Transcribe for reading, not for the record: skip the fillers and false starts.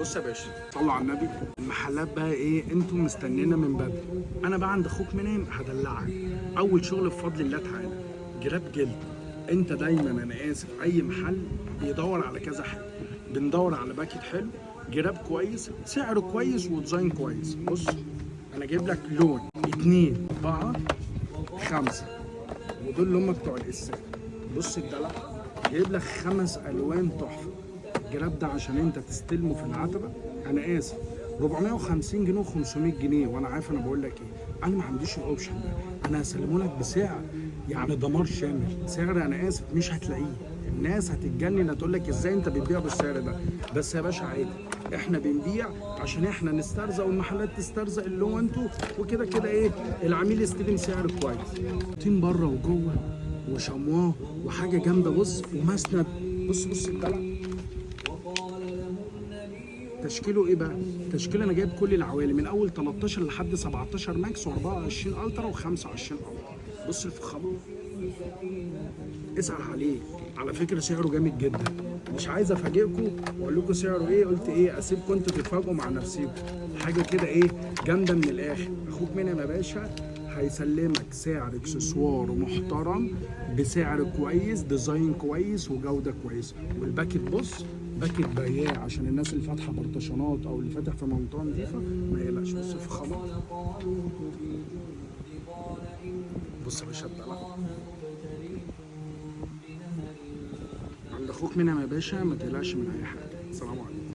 بص يا باشا، صلوا على النبي. المحلات بقى ايه، انتم مستنينا من بدري. انا بقى عند اخوك منعم هدلعك. اول شغل بفضل الله تعالى جراب جلد. انت دايما، انا اسف، اي محل بيدور على كذا حاجة، بندور على باكت حلو، جراب كويس، سعره كويس، و design كويس. بص انا جايب لك لون، 2 4 5، ودول اللي هم بتوع القسات. بص الدلع، جايب لك 5 الوان تحفة. الجراب ده عشان انت تستلمه في العتبة، انا اسف، 450 جنيه و500 جنيه، وانا عارف انا بقول لك ايه، انا ما عنديش ال option ده. انا هسلمه لك بسعر يعني دمار شامل، سعر انا اسف مش هتلاقيه. الناس هتتجنن، هتقول لك ازاي انت بتبيع بالسعر ده؟ بس يا باشا عادي، احنا بنبيع عشان احنا نسترزق والمحلات تسترزق اللي هو انتوا وكده كده ايه، العميل يستلم سعر كويس. طين بره وجوه وشمواه وحاجه جامدة. بص ومسند، بص بص الدلع، تشكيله ايه بقى؟ تشكيله انا جايب كل العوالم من اول 13 لحد 17 max، و24 ultra، و25 ultra. بص الفخامة، اسال عليه. على فكرة سعره جامد جدا، مش عايز افاجئكم واقول لكم سعره ايه، قلت ايه اسيبكم انتوا تتفاجئوا مع نفسيكم. حاجة كده ايه جامدة من الاخر. اخوك منعم يا باشا هيسلمك سعر اكسسوار محترم بسعر كويس، design كويس، وجوده كويسة. والباكت بص، باكت بياع عشان الناس اللي فاتحة برطشانات او اللي فاتح في منطقة نظيفة ما يقلقش. بص الفخامة، بص يا باشا الدلع عند اخوك منعم يا باشا، ما تقلقش من اي حاجة. السلام عليكم.